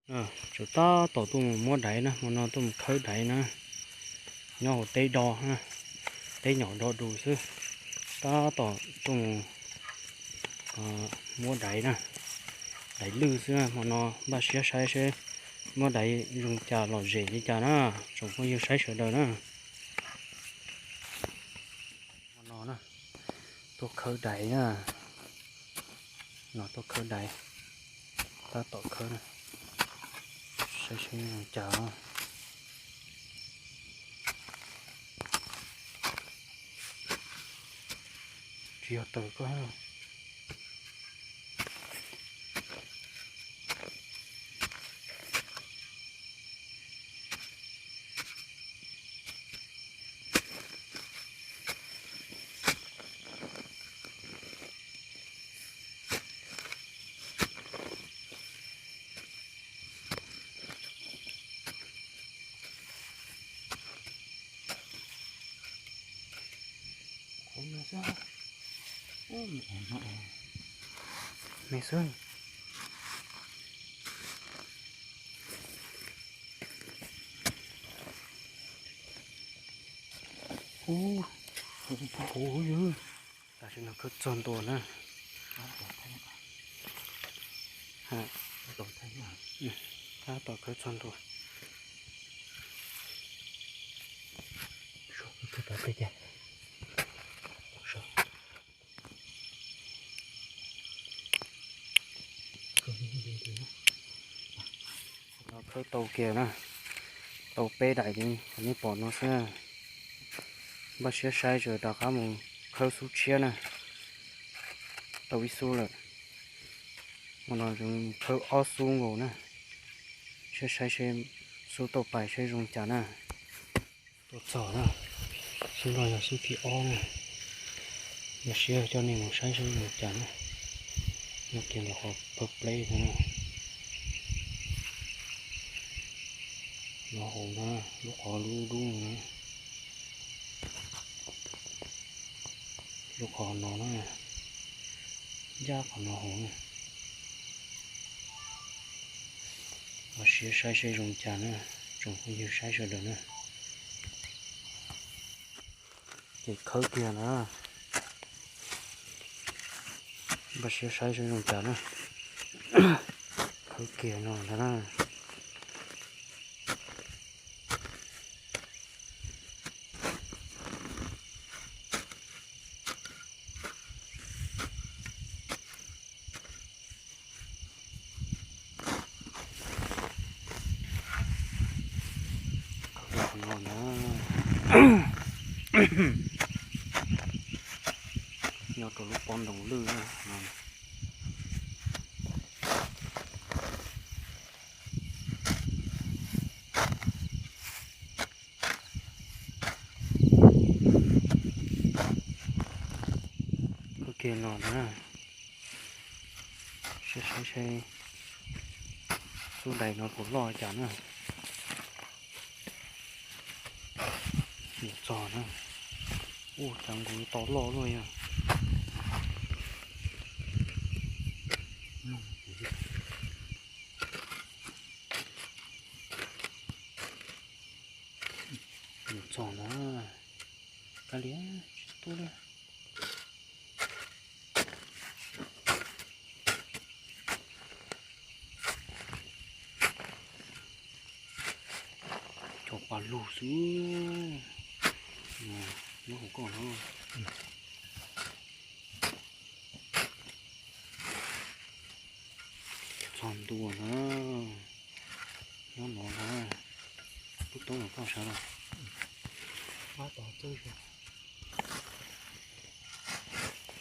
Tseem tab tom tuaj mus muab daiv na, hmo no tuaj mus khawb daiv na. Nyob hauv teb do na, teb nyom do dus xwb. Tab tom tuaj mus muab daiv na, daiv lwj xwb na. Hmo no npaj siab saib seb muab daiv zoo cas lom zem li cas na, tsoom phooj ywg saib sawv daws na. Hmo no na, tuaj khawb daiv na, no tuaj khawb daiv, tab tom khawb na, saib seb zoo cas. Tsis yog taws koj. Me xwb. Ub, tam sim no khawb txog ntua na. Tab tom khawb txog ntua. No khawb tau kiag na, tau peb daim li nej pom no xwb. Npaj siab saib seb rov qab mus khawb xub tshiab na. Tau ib xub lawm, ua no zoo khawb ob xub nkaus na. Saib saib seb xub tauj pais seb zoo cas na. Tuaj txog na, xub no yog xub thib ob na. Npaj siab coj nej mus saib seb zoo cas na. Nyob kiag ntawm qhov pawg pleb no na. No hauv na, lub qhov lub dub no na. Lub qhov no na, ncaj qhov no hauv na. Npaj siab saib seb zoo cas na, tsoom phooj ywg saib sawv daws na. Ces khawb kiag na. Npaj siab saib seb zoo cas na. Khawb kiag no ntag na. Qhov no na, nyob rau lub pob ntoo lwj na. Khawb kiag no na, saib saib seb xub daiv no puas loj cas na. Mus txog na, ua cas nkaus to loj luaj yog. Mus txog na, kav liam tsis tuaj li. Cov pas lug xwb. Nyob hauv koj no. Txog ntua na. Nyob no na. Lub taub no koj sawv los.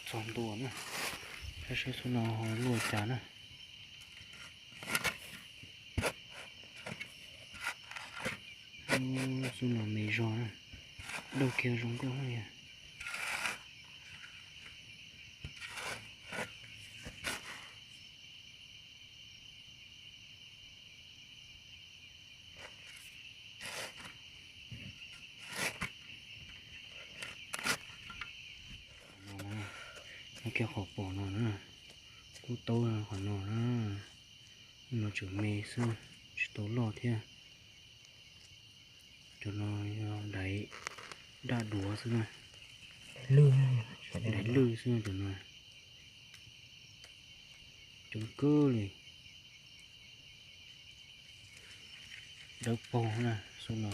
Txog ntua na. Saib seb xub no ho luaj cas na. Xub no me zog na. Daug kiag zoo nkauj li. Nyob kiag qhov pom no na. Kub taub qhov no na. No tseem me xwb. Tsis tau loj thiab. Cov no yog daiv daj duav xwb na. Daiv lwj xwb cov no. Coob kawg li. Dawb paug na xub no.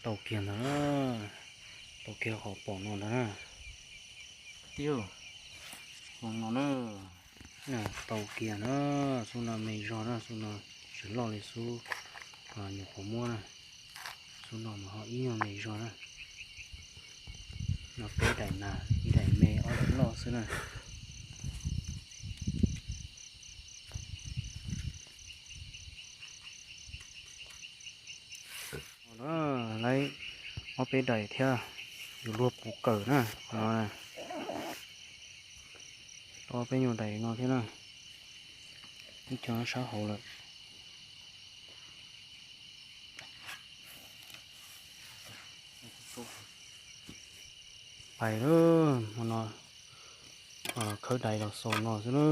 Tau kiag ntawd, tau kiag qhov pom no ntag na. Tau kiag na, xub no me zog na, xub no tsis loj li xub nyuam qhuav muab na. Xub no mas ho ib nyuag me zog na. No peb daim nas, ib daim me ob daim loj xwb na. Lawv ob peb daim thiab, yus luag puv kawm na. Tau peb nyuag daim no thiab na, ib co sab hauv lawm. Pais lawm, hmo no khawb daiv los xaus no xwb na.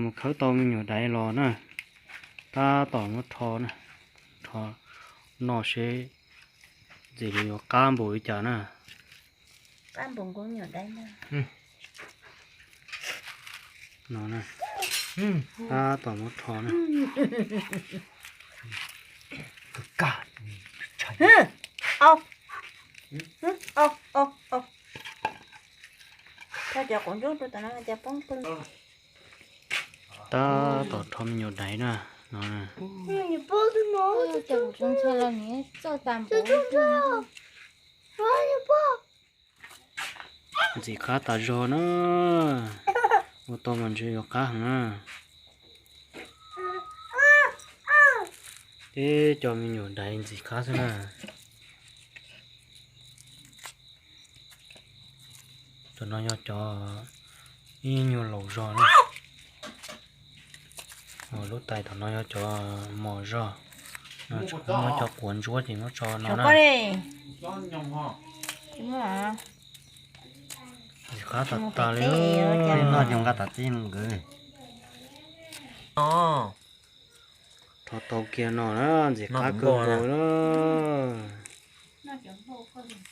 Mus khawb tau me nyuam daiv los na, tab tom muab rho na, rho noj seb ntxim li yuav qab npaum li cas na. No na, tab tom muab rho na. Tab tom rho me nyuam daiv na, no na. Ntxim qab tas zog na, ua tau mas ntshe yuav qab heev na. Teb cov me nyuam daiv ntxim qab xwb na. Cov no yog cov ib nyuag laus zog na. Lub tais tom no yog cov mos zog, muab cov quav ntsuab ces muab tso no na. Ntxim qab tas tas li. Noj cov nqa tas txij nkawd. Rho tau kiag no na, ntxim qab kawg nkaus na.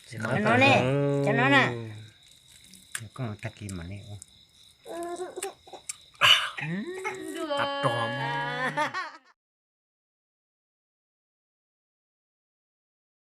Ntxim qab tas zog. Koj tag kis mam li ua.